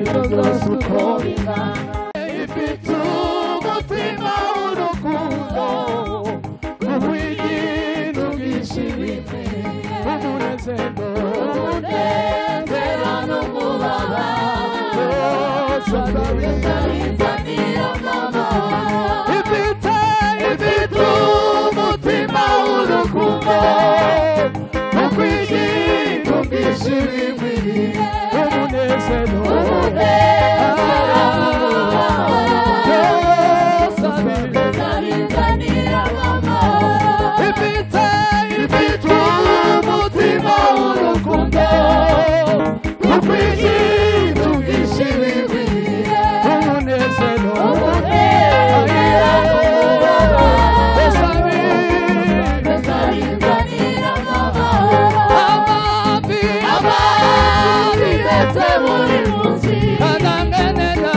Ibyo byose uko bingana ifite umutima w'urukundo kuwigina ubwishimwe umunezero umunezero n'umubabaro bizanira amahoro ifite ifite umutima w'urukundo kuwigina ubwishimwe umunezero ifite umutima w'urukundo kukwigina ubwishimwe umunezero amavi ndetse buri munsi anangenera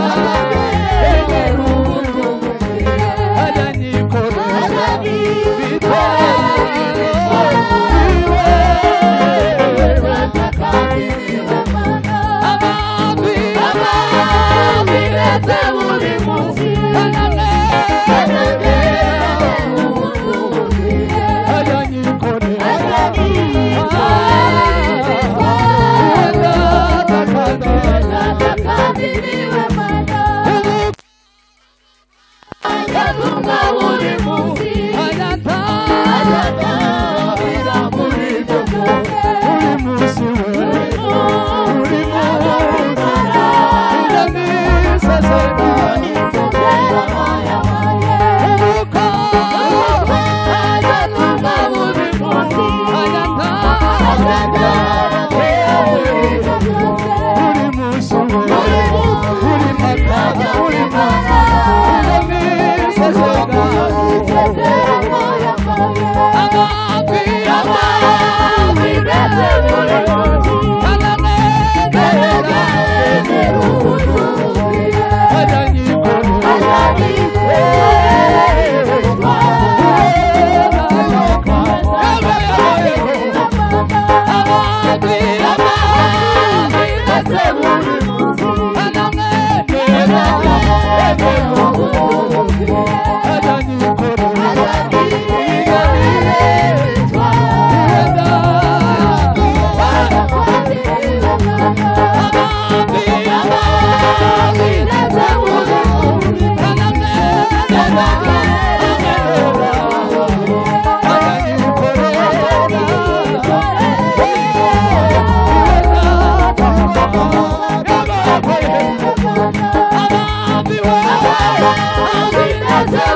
That's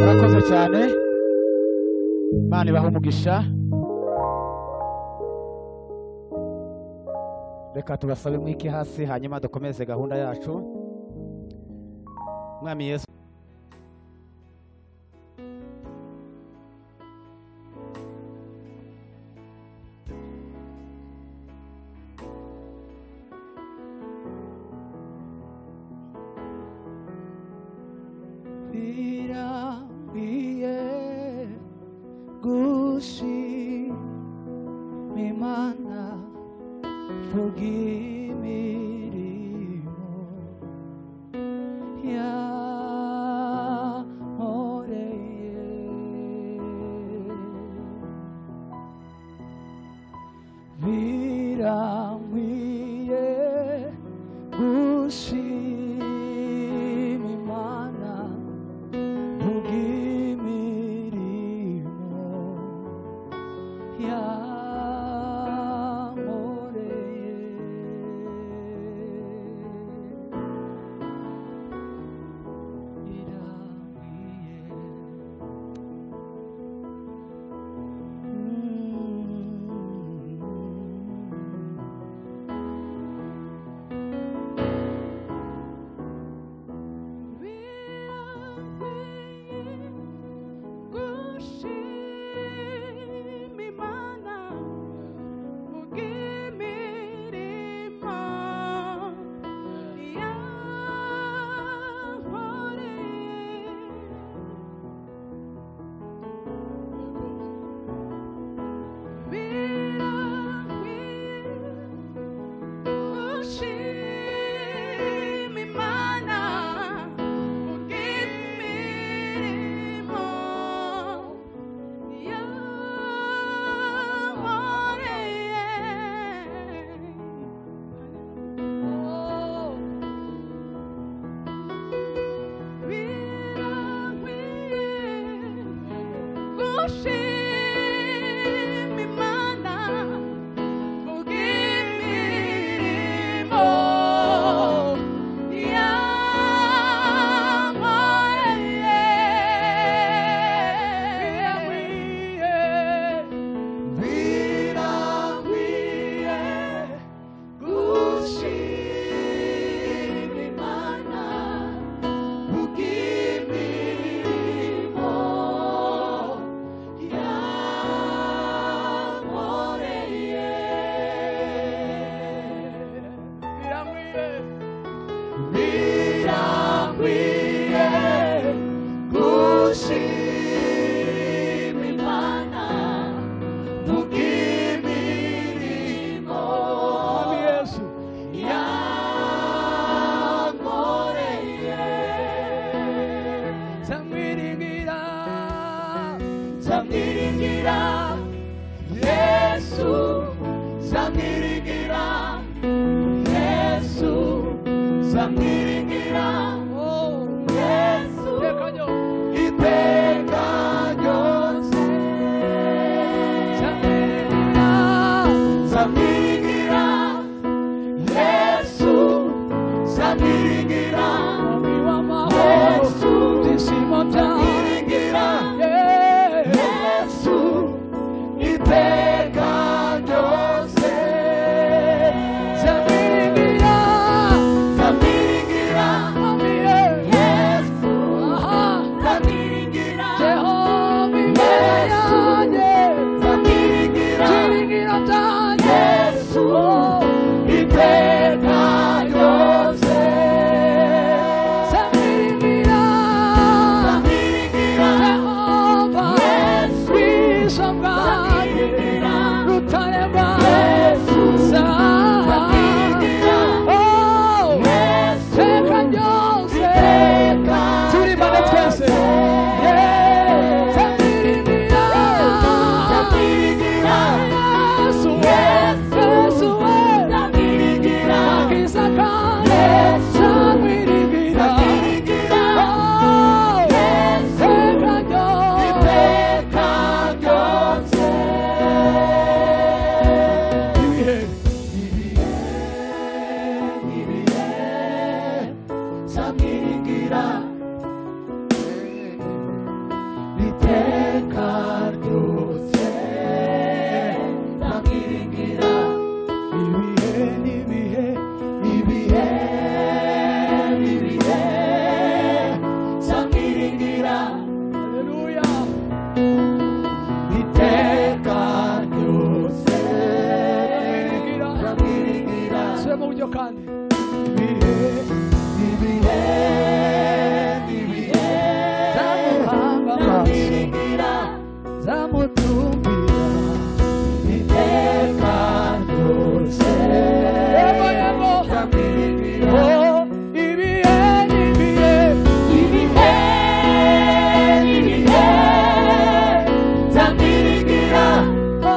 Murakoze cyane, Imana ibahe umugisha. Reka tubasabe mwike hasi hanyuma dukomeze gahunda yacu. Mwami Yesu. Birakwiye gushima Imana kubw'imirimo yankoreye. Birakwiye gushima Imana kubw'imirimo yankoreye. Birakwiye. Gushima Imana kubw'imirimo yankoreye. Birakwiye gushima Imana kubw'imirimo yankoreye. Birakwiye gushima Imana kubw'imirimo yankoreye. Birakwiye gushima Imana kubw'imirimo yankoreye. Birakwiye gushima Imana kubw'imirimo yankoreye. Zamwiringira, Zamwiringira Yesu, zamwiringira Yesu, zamwiringira Yesu, iteka ryose. Zamwiringira Yesu, zamwiringira Yesu, zamwiringira Yesu, iteka ryose. Zamwiringira kandi ibihe ibihe ibihe zamuhanga amaso zamutumbira iteka ryose yego yego oh ibihe ibihe ibihe ibihe zamwiringira oh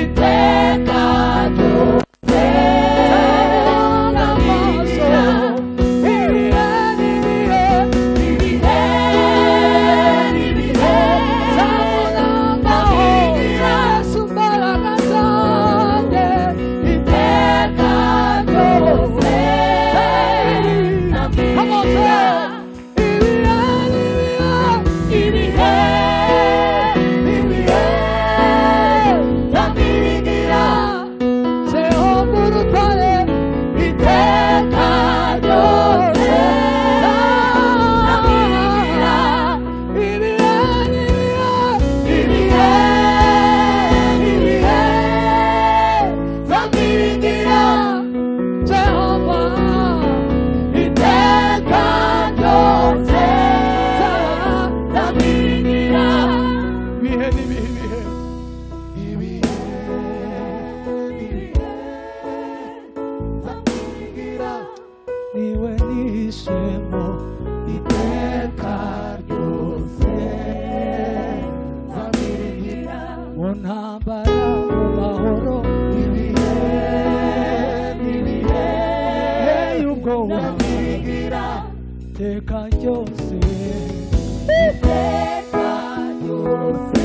iteka ryose zamwiringira ibihe ibihe ibihe ibihe zamwiringira imbaraga zanjye iteka ryose Come on, say ibihe ibihe zamwiringira Jehova urutare iteka ryose zamwiringira ibihe ibihe ibihe zamwiringira Jehova iteka ryose zamwiringira ibihe n'ibihe ibihe zamwiringira niwe nishemo iteka ryose zamwiringira mu ntambara mu mahoro ibihe ibihe y'ubwoba zamwiringira iteka ryose iteka ryose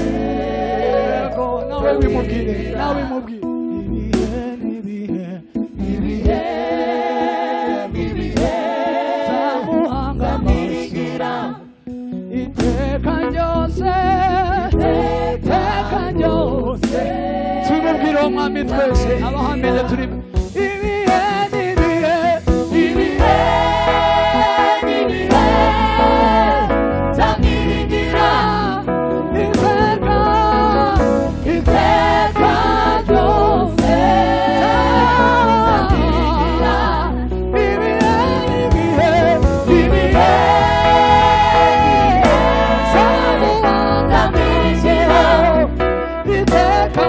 yego nawe wimubwire nawe wimubwire ibihe n'ibihe ibihe ibihe zamuhanga amaso zamwiringira iteka ryose iteka ryose tumubwire uwo mwami twese abahamenye turi ibihe n'ibihe ibihe ibihe zamwiringira iteka iteka ryose zamwiringira ibihe n'ibihe ibihe zamwiringira iteka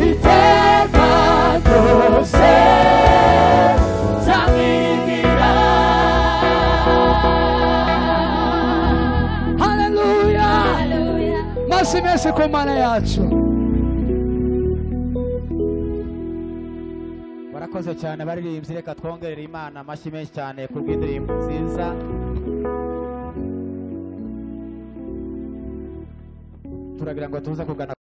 iteka ryose zamwiringira haleluya masi mese ku mana yacu Barakoze cyane abaririmbyi, reka twongerere Imana amashyi menshi cyane ku bw'indirimbo nziza. Turagira ngo tuze kugana